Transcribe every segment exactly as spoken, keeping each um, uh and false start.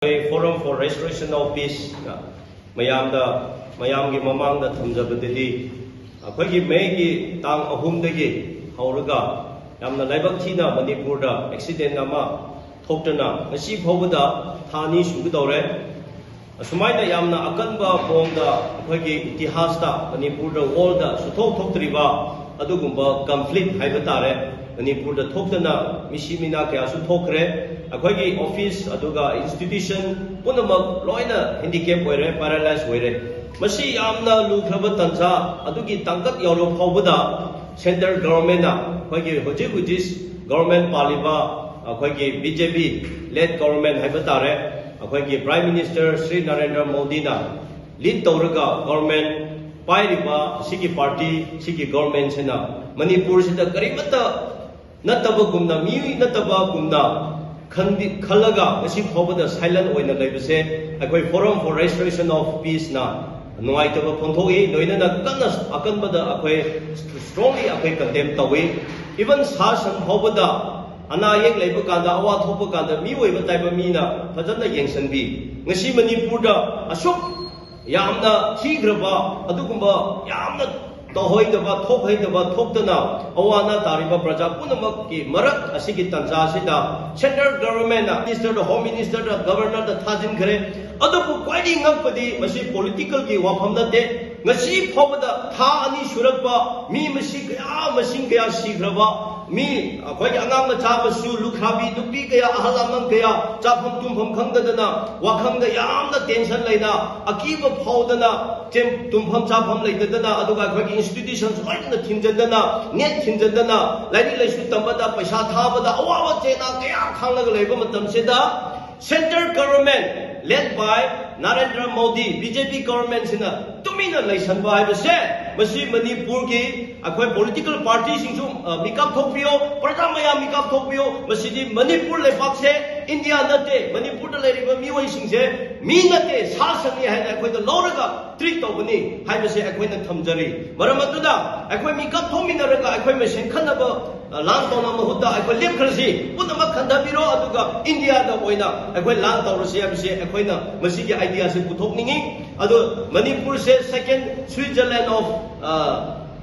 ꯑꯩꯈꯣꯏ Forum for Restoration of Peace ꯃꯌꯥꯝꯗ, ꯃꯌꯥꯝꯒꯤ ꯃꯃꯥꯡꯗ ꯊꯝꯖꯕꯗꯗꯤ, ꯑꯩꯈꯣꯏꯒꯤ ꯃꯦꯒꯤ ꯇꯥꯡ ꯑꯍꯨꯝꯗꯒꯤ ꯍꯧꯔꯒ ꯌꯥꯝꯅ ꯂꯥꯏꯕꯛ ꯊꯤꯅ ꯃꯅꯤꯄꯨꯔꯗ ꯑꯦꯛꯁꯤꯗꯦꯟ ꯑꯃ ꯊꯣꯛꯇꯅ ꯉꯁꯤ ꯐꯥꯎꯕꯗ ꯊꯥ ꯑꯅꯤ ꯁꯨꯒꯗꯧꯔꯦ꯫ ꯑꯁꯨꯃꯥꯏꯅ ꯌꯥꯝꯅ ꯑꯀꯟꯕ ꯃꯑꯣꯡꯗ ꯑꯩꯈꯣꯏꯒꯤ ꯏꯇꯤꯍꯥꯁꯇ, ꯃꯅꯤꯄꯨꯔꯗ, ꯋꯥꯔꯜꯗ ꯁꯨꯊꯣꯛ ꯊꯣꯛꯇ꯭ꯔꯤꯕ ꯑꯗꯨꯒꯨꯝꯕ ꯀꯟꯐ꯭ꯂꯤꯛ ꯍꯥꯏꯕ ꯇꯥꯔꯦ, ꯃꯅꯤꯄꯨꯔꯗ ꯊꯣꯛꯇꯅ ꯃꯤꯁꯤ ꯃꯤꯅꯥ ꯀꯌꯥꯁꯨ ꯊꯣꯛꯈ꯭ꯔꯦ꯫ ꯑꯩꯈꯣꯏꯒꯤ ꯑꯣꯐꯤꯁ ꯑꯗꯨꯒ ꯏꯟꯁꯇꯤꯇ꯭ꯌꯨꯁꯟ ꯄꯨꯝꯅꯃꯛ ꯂꯣꯏꯅ ꯍꯦꯟꯗꯤꯀꯦꯞ ꯑꯣꯏꯔꯦ, ꯄꯦꯔꯥꯂꯥꯏꯁ ꯑꯣꯏꯔꯦ꯫ ꯃꯁꯤ ꯌꯥꯝꯅ ꯂꯨꯈ꯭ꯔꯕ ꯇꯥꯟꯖꯥ ꯑꯗꯨꯒꯤ ꯇꯥꯡꯀꯛ ꯌꯧꯔꯕ ꯐꯥꯎꯕꯗ ꯁꯦꯟꯇ꯭ꯔꯦꯜ ꯒꯚꯔꯟꯃꯦꯟꯠꯅ ꯑꯩꯈꯣꯏꯒꯤ ꯍꯧꯖꯤꯛ ꯍꯧꯖꯤꯛ ꯒꯚꯔꯟꯃꯦꯟꯠ ꯄꯥꯜꯂꯤꯕ ꯑꯩꯈꯣꯏꯒꯤ ꯕꯤ ꯖꯦ ꯄꯤ ꯂꯦꯗ ꯒꯚꯔꯟꯃꯦꯟꯠ ꯍꯥꯏꯕ ꯇꯥꯔꯦ, ꯑꯩꯈꯣꯏꯒꯤ ꯄ꯭ꯔꯥꯏꯝ ꯃꯤꯅꯤꯁꯇꯔ ꯁ꯭ꯔꯤ ꯅꯔꯦꯟꯗ꯭ꯔ ꯃꯣꯗꯤꯅ ꯂꯤꯗ ꯇꯧꯔꯒ ꯒꯚꯔꯟꯃꯦꯟꯠ ꯄꯥꯏꯔꯤꯕ ꯁꯤꯒꯤ ꯄꯥꯔꯇꯤ, ꯁꯤꯒꯤ ꯒꯚꯔꯟꯃꯦꯟꯠꯁꯤꯅ ꯃꯅꯤꯄꯨꯔꯁꯤꯗ ꯀꯔꯤꯃꯠꯇ ꯅꯠꯇꯕꯒꯨꯝꯅ, ꯃꯤꯑꯣꯏ ꯅꯠꯇꯕꯒꯨꯝꯅ ꯈꯟꯕꯤ-, ꯈꯜꯂꯒ ꯉꯁꯤ ꯐꯥꯎꯕꯗ ꯁꯥꯏꯂꯦꯟ ꯑꯣꯏꯅ ꯂꯩꯕꯁꯦ ꯑꯩꯈꯣꯏ Forum for Restoration of Peaceꯅ ꯅꯨꯡꯉꯥꯏꯇꯕ ꯐꯣꯡꯗꯣꯛꯏ꯫ ꯂꯣꯏꯅꯅ ꯀꯟꯅ ꯑꯀꯟꯕꯗ ꯑꯩꯈꯣꯏ ꯁ꯭ꯇ꯭ꯔꯣꯡꯂꯤ ꯑꯩꯈꯣꯏ ꯀꯟꯗꯦꯝ ꯇꯧꯏ꯫ ꯏꯚꯟ ꯁꯥ ꯁꯟ ꯐꯥꯎꯕꯗ ꯑꯅꯥ ꯑꯌꯦꯛ ꯂꯩꯕ ꯀꯥꯟꯗ, ꯑꯋꯥ ꯊꯣꯛꯄ ꯀꯥꯟꯗ ꯃꯤꯑꯣꯏꯕ ꯇꯥꯏꯕ ꯃꯤꯅ ꯐꯖꯅ ꯌꯦꯡꯁꯤꯟꯕꯤ꯫ ꯉꯁꯤ ꯃꯅꯤꯄꯨꯔꯗ ꯑꯁꯨꯛ ꯌꯥꯝꯅ ꯊꯤꯈ꯭ꯔꯕ ꯑꯗꯨꯒꯨꯝꯕ ꯌꯥꯝꯅ ꯇꯧꯍꯩꯗꯕ, ꯊꯣꯛꯍꯩꯗꯕ ꯊꯣꯛꯇꯅ ꯑꯋꯥ ꯑꯅꯥ ꯇꯥꯔꯤꯕ ꯄ꯭ꯔꯖꯥ ꯄꯨꯝꯅꯃꯛꯀꯤ ꯃꯔꯛ ꯑꯁꯤꯒꯤ ꯇꯥꯟꯖꯥ ꯑꯁꯤꯗ ꯁꯦꯟꯇ꯭ꯔꯦꯜ ꯒꯚꯔꯟꯃꯦꯟꯠꯅ ꯃꯤꯅꯤꯁꯇꯔꯗ, ꯍꯣꯝ ꯃꯤꯅꯤꯁꯇꯔꯗ, ꯒꯚꯔꯅꯔꯗ ꯊꯥꯖꯤꯟꯈ꯭ꯔꯦ꯫ ꯑꯗꯨꯕꯨ ꯈ꯭ꯋꯥꯏꯗꯒꯤ ꯉꯛꯄꯗꯤ ꯃꯁꯤ ꯄꯣꯂꯤꯇꯤꯀꯦꯜꯒꯤ ꯋꯥꯐꯝ ꯅꯠꯇꯦ꯫ ꯉꯁꯤ ꯐꯥꯎꯕꯗ ꯊꯥ ꯑꯅꯤ ꯁꯨꯔꯛꯄ ꯃꯤ ꯃꯁꯤ ꯀꯌꯥ, ꯃꯁꯤꯡ ꯀꯌꯥ ꯁꯤꯈ꯭ꯔꯕ ꯃꯤ, ꯑꯩꯈꯣꯏꯒꯤ ꯑꯉꯥꯡ ꯃꯆꯥ ꯃꯁꯨ, ꯂꯨꯈ꯭ꯔꯥꯕꯤ ꯅꯨꯄꯤ ꯀꯌꯥ, ꯑꯍꯜ ꯂꯃꯟ ꯀꯌꯥ ꯆꯥꯐꯝ ꯇꯨꯝꯐꯝ ꯈꯪꯗꯗꯅ, ꯋꯥꯈꯜꯗ ꯌꯥꯝꯅ ꯇꯦꯟꯁꯟ ꯂꯩꯅ, ꯑꯀꯤꯕ ꯐꯥꯎꯗꯅ, ꯆꯦꯟ-, ꯇꯨꯝꯐꯝ ꯆꯥꯐꯝ ꯂꯩꯇꯗꯅ, ꯑꯗꯨꯒ ꯑꯩꯈꯣꯏꯒꯤ ꯏꯟꯁꯇꯤꯇ꯭ꯌꯨꯁꯟꯁ ꯂꯣꯏꯅ ꯊꯤꯡꯖꯤꯟꯗꯅ, ꯅꯦꯠ ꯊꯤꯡꯖꯤꯟꯗꯅ, ꯂꯥꯏꯔꯤꯛ ꯂꯥꯏꯁꯨ ꯇꯝꯕꯗ ꯄꯩꯁꯥ ꯊꯥꯕꯗ ꯑꯋꯥꯕ ꯆꯩꯅꯥ ꯀꯌꯥ ꯈꯥꯡꯂꯒ ꯂꯩꯕ ꯃꯇꯝꯁꯤꯗ, ꯁꯦꯟꯇ꯭ꯔꯦꯜ ꯒꯚꯔꯟꯃꯦꯟꯠ ꯂꯦꯗ ꯕꯥꯏ ꯅꯔꯦꯟꯗ꯭ꯔ ꯃꯣꯗꯤ, ꯕꯤ ꯖꯦ ꯄꯤ ꯒꯚꯔꯟꯃꯦꯟꯠꯁꯤꯅ ꯇꯨꯃꯤꯟꯅ ꯂꯩꯁꯟꯕ ꯍꯥꯏꯕꯁꯦ, ꯃꯁꯤ ꯃꯅꯤꯄꯨꯔꯒꯤ ꯑꯩꯈꯣꯏ ꯄꯣꯂꯤꯇꯤꯀꯦꯜ ꯄꯥꯔꯇꯤꯁꯤꯡꯁꯨ, ꯑ, ꯃꯤꯀꯞ ꯊꯣꯛꯄꯤꯌꯣ, ꯄ꯭ꯔꯖꯥ ꯃꯌꯥꯝ ꯃꯤꯀꯞ ꯊꯣꯛꯄꯤꯌꯣ꯫ ꯃꯁꯤꯗꯤ ꯃꯅꯤꯄꯨꯔ ꯂꯩꯄꯥꯛꯁꯦ ꯏꯟꯗꯤꯌꯥ ꯅꯠꯇꯦ, ꯃꯅꯤꯄꯨꯔꯗ ꯂꯩꯔꯤꯕ ꯃꯤꯑꯣꯏꯁꯤꯡꯁꯦ ꯃꯤ ꯅꯠꯇꯦ, ꯁꯥ ꯁꯟꯅꯤ ꯍꯥꯏꯅ ꯑꯩꯈꯣꯏꯗ ꯂꯧꯔꯒ ꯇ꯭ꯔꯤꯠ ꯇꯧꯕꯅꯤ ꯍꯥꯏꯕꯁꯦ ꯑꯩꯈꯣꯏꯅ ꯊꯝꯖꯔꯤ꯫ ꯃꯔꯝ ꯑꯗꯨꯅ ꯑꯩꯈꯣꯏ ꯃꯤꯀꯞ ꯊꯣꯛꯃꯤꯟꯅꯔꯒ ꯑꯩꯈꯣꯏ ꯃꯁꯦꯟ ꯈꯠꯅꯕ, ꯑ, ꯂꯥꯟ ꯇꯧꯅꯕ ꯃꯍꯨꯠꯇ ꯑꯩꯈꯣꯏ ꯂꯦꯞꯈ꯭ꯔꯁꯤ, ꯄꯨꯝꯅꯃꯛ ꯈꯟꯊꯕꯤꯔꯣ, ꯑꯗꯨꯒ ꯏꯟꯗꯤꯌꯥꯗ ꯑꯣꯏꯅ ꯑꯩꯈꯣꯏ ꯂꯥꯟ ꯇꯧꯔꯁꯤ ꯍꯥꯏꯕꯁꯦ ꯑꯩꯈꯣꯏꯅ ꯃꯁꯤꯒꯤ ꯑꯥꯏꯗꯤꯌꯥꯁꯦ ꯄꯨꯊꯣꯛꯅꯤꯡꯉꯤ꯫ ꯑꯗꯣ ꯃꯅꯤꯄꯨꯔꯁꯦ second Switzerland of, ꯑ,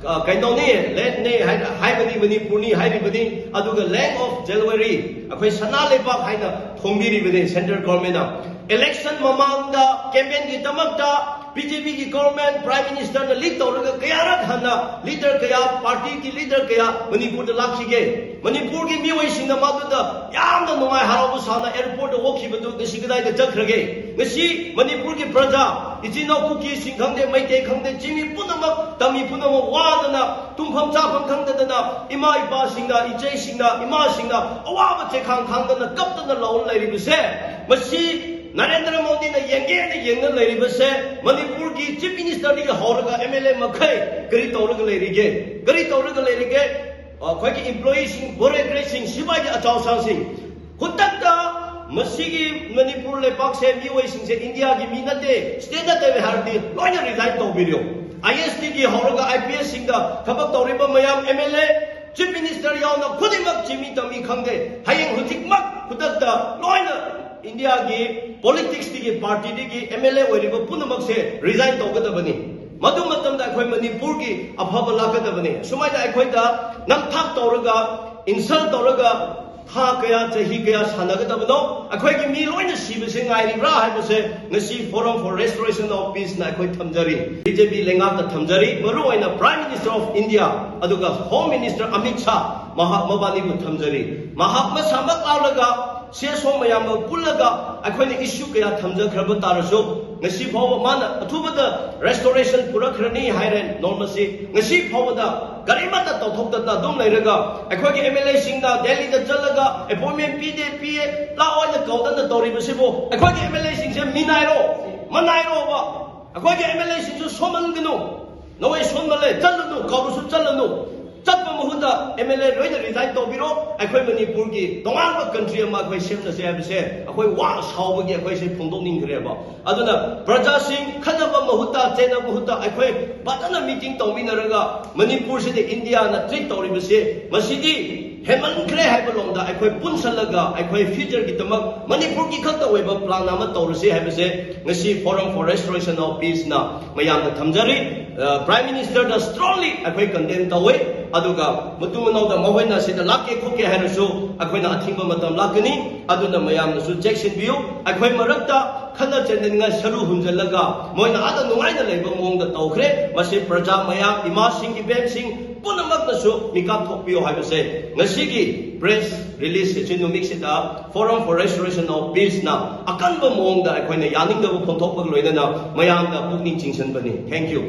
ꯑ, ꯀꯩꯅꯣꯅꯤ, ꯂꯦꯟꯅꯦ ꯍꯥꯏꯅ ꯍꯥꯏꯕꯅꯤ, ꯃꯅꯤꯄꯨꯔꯅꯤ ꯍꯥꯏꯔꯤꯕꯅꯤ꯫ ꯑꯗꯨꯒ Land of Jewelry, ꯑꯩꯈꯣꯏ ꯁꯅꯥ ꯂꯩꯕꯥꯛ ꯍꯥꯏꯅ ꯊꯣꯟꯕꯤꯔꯤꯕꯅꯤ ꯁꯦꯟꯇ꯭ꯔꯦꯜ ꯒꯣꯔꯃꯦꯟꯅ꯫ ꯏꯂꯦꯛꯁꯟ ꯃꯃꯥꯡꯗ ꯀꯦꯝꯄꯦꯟꯒꯤ ꯗꯃꯛꯇ ꯕꯤ ꯖꯦ ꯄꯤꯒꯤ ꯒꯣꯔꯃꯦꯟ, ꯄ꯭ꯔꯥꯏꯝ ꯃꯤꯅꯤꯁꯇꯔꯅ ꯂꯤꯗ ꯇꯧꯔꯒ ꯀꯌꯥꯔꯛ ꯍꯟꯅ ꯂꯤꯗꯔ ꯀꯌꯥ, ꯄꯥꯔꯇꯤꯒꯤ ꯂꯤꯗꯔ ꯀꯌꯥ ꯃꯅꯤꯄꯨꯔꯗ ꯂꯥꯛꯈꯤꯒꯦ? ꯃꯅꯤꯄꯨꯔꯒꯤ ꯃꯤꯑꯣꯏꯁꯤꯡꯅ ꯃꯗꯨꯗ ꯌꯥꯝꯅ ꯅꯨꯡꯉꯥꯏ ꯍꯔꯥꯎꯕ ꯁꯥꯅ ꯑꯦꯌꯔꯄꯣꯔꯠꯇ ꯑꯣꯛꯈꯤꯕꯗꯨ ꯉꯁꯤ ꯀꯗꯥꯏꯗ ꯆꯠꯈ꯭ꯔꯒꯦ? ꯉꯁꯤ ꯃꯅꯤꯄꯨꯔꯒꯤ ꯄ꯭ꯔꯖꯥ, ꯏꯆꯤꯟ ꯏꯅꯥꯎ ꯀꯨꯀꯤꯁꯤꯡ ꯈꯪꯗꯦ, ꯃꯩꯇꯩ ꯈꯪꯗꯦ, ꯆꯤꯡꯃꯤ ꯄꯨꯝꯅꯃꯛ, ꯇꯝꯃꯤ ꯄꯨꯝꯅꯃꯛ ꯋꯥꯗꯅ, ꯇꯨꯝꯐꯝ ꯆꯥꯐꯝ ꯈꯪꯗꯗꯅ, ꯏꯃꯥ ꯏꯄꯥꯁꯤꯡꯅ, ꯏꯆꯦꯁꯤꯡꯅ, ꯏꯃꯥꯁꯤꯡꯅ ꯑꯋꯥꯕ ꯆꯩꯈꯥꯡ ꯈꯥꯡꯗꯅ ꯀꯞꯇꯅ ꯂꯥꯎꯔ ꯂꯩꯔꯤꯕꯁꯦ, ꯃꯁꯤ ꯅꯔꯦꯟꯗ꯭ꯔ ꯃꯣꯗꯤꯅ ꯌꯦꯡꯒꯦꯅ ꯌꯦꯡꯅ ꯂꯩꯔꯤꯕꯁꯦ, ꯃꯅꯤꯄꯨꯔꯒꯤ ꯆꯤꯐ ꯃꯤꯅꯤꯁꯇꯔꯗꯒꯤ ꯍꯧꯔꯒ ꯑꯦꯝ ꯑꯦꯜ ꯑꯦ ꯃꯈꯩ ꯀꯔꯤ ꯇꯧꯔꯒ ꯂꯩꯔꯤꯒꯦ? ꯀꯔꯤ ꯇꯧꯔꯒ ꯂꯩꯔꯤꯒꯦ? ꯑꯩꯈꯣꯏꯒꯤ ꯏꯝꯄ꯭ꯂꯣꯌꯤꯁꯤꯡ, ꯕ꯭ꯌꯨꯔꯣꯀ꯭ꯔꯦꯠꯁꯤꯡ, ꯁꯤꯐꯥꯏꯒꯤ ꯑꯆꯧ ꯑꯁꯥꯡꯁꯤꯡ, ꯈꯨꯗꯛꯇ ꯃꯁꯤꯒꯤ ꯃꯅꯤꯄꯨꯔ ꯂꯩꯄꯥꯛꯁꯦ ꯃꯤꯑꯣꯏꯁꯤꯡꯁꯦ ꯏꯟꯗꯤꯌꯥꯒꯤ ꯃꯤ ꯅꯠꯇꯦ, ꯁ꯭ꯇꯦꯠ ꯅꯠꯇꯦ ꯍꯥꯏꯔꯗꯤ ꯂꯣꯏꯅ ꯔꯤꯖꯥꯏꯟ ꯇꯧꯕꯤꯔꯣ꯫ ꯑꯥꯏ ꯑꯦꯁ ꯇꯤꯒꯤ ꯍꯧꯔꯒ ꯑꯥꯏ ꯄꯤ ꯑꯦꯁꯁꯤꯡꯗ ꯊꯕꯛ ꯇꯧꯔꯤꯕ ꯃꯌꯥꯝ, M L A, chief minister ꯌꯥꯎꯅ ꯈꯨꯗꯤꯡꯃꯛ, ꯆꯤꯡꯃꯤ ꯇꯝꯃꯤ ꯈꯪꯗꯦ, ꯍꯌꯦꯡ ꯍꯧꯖꯤꯛꯃꯛ ꯈꯨꯗꯛꯇ ꯂꯣꯏꯅ ꯏꯟꯗꯤꯌꯥꯒꯤ ꯄꯣꯂꯤꯇꯤꯛꯁꯇꯒꯤ, ꯄꯥꯔꯇꯤꯗꯒꯤ, ꯑꯦꯝ ꯑꯦꯜ ꯑꯦ ꯑꯣꯏꯔꯤꯕ ꯄꯨꯝꯅꯃꯛꯁꯦ ꯔꯤꯖꯥꯏꯟ ꯇꯧꯒꯗꯕꯅꯤ꯫ ꯃꯗꯨ ꯃꯇꯝꯗ ꯑꯩꯈꯣꯏ ꯃꯅꯤꯄꯨꯔꯒꯤ ꯑꯐꯕ ꯂꯥꯛꯀꯗꯕꯅꯤ꯫ ꯁꯨꯃꯥꯏꯅ ꯑꯩꯈꯣꯏꯗ ꯅꯝꯊꯥꯛ ꯇꯧꯔꯒ, ꯏꯟꯁꯜ ꯇꯧꯔꯒ ꯊꯥ ꯀꯌꯥ, ꯆꯍꯤ ꯀꯌꯥ ꯁꯥꯟꯅꯒꯗꯕꯅꯣ? ꯑꯩꯈꯣꯏꯒꯤ ꯃꯤ ꯂꯣꯏꯅ ꯁꯤꯕꯁꯦ ꯉꯥꯏꯔꯤꯕ꯭ꯔꯥ ꯍꯥꯏꯕꯁꯦ ꯉꯁꯤ Forum for Restoration of Peace ꯅ ꯑꯩꯈꯣꯏ ꯊꯝꯖꯔꯤ, ꯕꯤ ꯖꯦ ꯄꯤ ꯂꯩꯉꯥꯛꯇ ꯊꯝꯖꯔꯤ, ꯃꯔꯨꯑꯣꯏꯅ Prime Minister of India ꯑꯗꯨꯒ Home Minister ꯑꯃꯤꯠ ꯁꯥꯍ, ꯃꯍꯥꯛ ꯃꯕꯥꯅꯤꯕꯨ ꯊꯝꯖꯔꯤ꯫ ꯃꯍꯥꯛ ꯃꯁꯥꯃꯛ ꯂꯥꯛꯂꯒ ꯁꯤ ꯑꯦꯁ ꯑꯣ ꯃꯌꯥꯝꯒ ꯄꯨꯜꯂꯒ ꯑꯩꯈꯣꯏꯅ ꯏꯁꯨ ꯀꯌꯥ ꯊꯝꯖꯈ꯭ꯔꯕ ꯇꯥꯔꯁꯨ, ꯉꯁꯤ ꯐꯥꯎꯕ ꯃꯥꯅ ꯑꯊꯨꯕꯗ ꯔꯦꯁꯇꯣꯔꯦꯁꯟ ꯄꯨꯔꯛꯈ꯭ꯔꯅꯤ ꯍꯥꯏꯔꯦ ꯅꯣꯔꯃꯜꯁꯤ꯫ ꯉꯁꯤ ꯐꯥꯎꯕꯗ ꯀꯔꯤꯃꯠꯇ ꯇꯧꯊꯣꯛꯇꯅ ꯑꯗꯨꯝ ꯂꯩꯔꯒ, ꯑꯩꯈꯣꯏꯒꯤ ꯑꯦꯝ ꯑꯦꯜ ꯑꯦꯁꯤꯡꯅ ꯗꯦꯜꯂꯤꯗ ꯆꯠꯂꯒ ꯑꯦꯄꯣꯏꯟꯃꯦꯟ ꯄꯤꯗꯦ, ꯄꯤꯌꯦ, ꯂꯥꯛꯑꯣꯅ ꯀꯧꯗꯅ ꯇꯧꯔꯤꯕꯁꯤꯕꯨ, ꯑꯩꯈꯣꯏꯒꯤ ꯑꯦꯝ ꯑꯦꯜ ꯑꯦꯁꯤꯡꯁꯦ ꯃꯤꯅꯥꯏꯔꯣ? ꯃꯅꯥꯏꯔꯣꯕ? ꯑꯩꯈꯣꯏꯒꯤ ꯑꯦꯝ ꯑꯦꯜ ꯑꯦꯁꯤꯡꯁꯨ ꯁꯣꯟꯃꯟꯒꯅꯨ꯫ ꯅꯈꯣꯏ ꯁꯣꯟꯃꯜꯂꯦ, ꯆꯠꯂꯨꯅꯨ, ꯀꯧꯔꯁꯨ ꯆꯠꯂꯨꯅꯨ꯫ ꯆꯠꯄ ꯃꯍꯨꯠꯇ ꯑꯦꯝ ꯑꯦꯜ ꯑꯦ ꯂꯣꯏꯅ ꯔꯤꯖꯥꯏꯟ ꯇꯧꯕꯤꯔꯣ, ꯑꯩꯈꯣꯏ ꯃꯅꯤꯄꯨꯔꯒꯤ ꯇꯣꯉꯥꯟꯕ ꯀꯟꯇ꯭ꯔꯤ ꯑꯃ ꯑꯩꯈꯣꯏ ꯁꯦꯝꯅꯁꯦ ꯍꯥꯏꯕꯁꯦ ꯑꯩꯈꯣꯏ ꯋꯥ ꯁꯥꯎꯕꯒꯤ ꯑꯩꯈꯣꯏꯁꯦ ꯐꯣꯡꯗꯣꯛꯅꯤꯡꯈ꯭ꯔꯦꯕ꯫ ꯑꯗꯨꯅ ꯄ꯭ꯔꯖꯥꯁꯤꯡ ꯈꯠꯅꯕ ꯃꯍꯨꯠꯇ, ꯆꯩꯅꯕ ꯃꯍꯨꯠꯇ ꯑꯩꯈꯣꯏ ꯐꯖꯅ ꯃꯤꯇꯤꯡ ꯇꯧꯃꯤꯟꯅꯔꯒ ꯃꯅꯤꯄꯨꯔꯁꯤꯗ ꯏꯟꯗꯤꯌꯥꯅ ꯇ꯭ꯔꯤꯠ ꯇꯧꯔꯤꯕꯁꯦ ꯃꯁꯤꯗꯤ ꯍꯦꯟꯃꯟꯈ꯭ꯔꯦ ꯍꯥꯏꯕ ꯂꯣꯝꯗ ꯑꯩꯈꯣꯏ ꯄꯨꯟꯁꯜꯂꯒ ꯑꯩꯈꯣꯏ ꯐ꯭ꯌꯨꯆꯔꯒꯤꯗꯃꯛ ꯃꯅꯤꯄꯨꯔꯒꯤ ꯈꯛꯇ ꯑꯣꯏꯕ ꯄ꯭ꯂꯥꯟ ꯑꯃ ꯇꯧꯔꯁꯤ ꯍꯥꯏꯕꯁꯦ ꯉꯁꯤ Forum for Restoration of Peaceꯅ ꯃꯌꯥꯝꯗ ꯊꯝꯖꯔꯤ꯫ ꯄ꯭ꯔꯥꯏꯝ ꯃꯤꯅꯤꯁꯇꯔꯗ ꯁ꯭ꯇꯔꯣꯡꯂꯤ ꯑꯩꯈꯣꯏ ꯀꯟꯗꯦꯝ ꯇꯧꯋꯤ꯫ ꯑꯗꯨꯒ ꯃꯇꯨꯡ ꯃꯅꯥꯎꯗ ꯃꯈꯣꯏꯅ ꯁꯤꯗ ꯂꯥꯛꯀꯦ ꯈꯣꯠꯀꯦ ꯍꯥꯏꯔꯁꯨ ꯑꯩꯈꯣꯏꯅ ꯑꯊꯤꯡꯕ ꯃꯇꯝ ꯂꯥꯛꯀꯅꯤ꯫ ꯑꯗꯨꯅ ꯃꯌꯥꯝꯅꯁꯨ ꯆꯦꯛꯁꯤꯟꯕꯤꯌꯨ꯫ ꯑꯩꯈꯣꯏ ꯃꯔꯛꯇ ꯈꯠꯅ ꯆꯩꯅꯅꯤꯡꯉꯥꯏ ꯁꯔꯨ ꯍꯨꯟꯖꯜꯂꯒ ꯃꯣꯏꯅ ꯑꯥꯗ ꯅꯨꯡꯉꯥꯏꯅ ꯂꯩꯕ ꯃꯑꯣꯡꯗ ꯇꯧꯈ꯭ꯔꯦ꯫ ꯃꯁꯤ ꯄ꯭ꯔꯖꯥ ꯃꯌꯥꯝ, ꯏꯃꯥꯁꯤꯡ, ꯏꯕꯦꯟꯁꯤꯡ ꯄꯨꯝꯅꯃꯛꯅꯁꯨ ꯃꯤꯀꯥꯞ ꯊꯣꯛꯄꯤꯌꯨ ꯍꯥꯏꯕꯁꯦ ꯉꯁꯤꯒꯤ ꯄ꯭ꯔꯦꯁ ꯔꯤꯂꯤꯖ ꯁꯤꯁꯤ ꯅꯨꯃꯤꯠꯁꯤꯗ Forum for Restoration of Peaceꯅ ꯑꯀꯟꯕ ꯃꯑꯣꯡꯗ ꯑꯩꯈꯣꯏꯅ ꯌꯥꯅꯤꯡꯗꯕ ꯐꯣꯡꯗꯣꯛꯄꯒ ꯂꯣꯏꯅꯅ ꯃꯌꯥꯝꯗ ꯄꯨꯛꯅꯤꯡ ꯆꯤꯡꯁꯤꯟꯕꯅꯤ꯫ Thank you꯫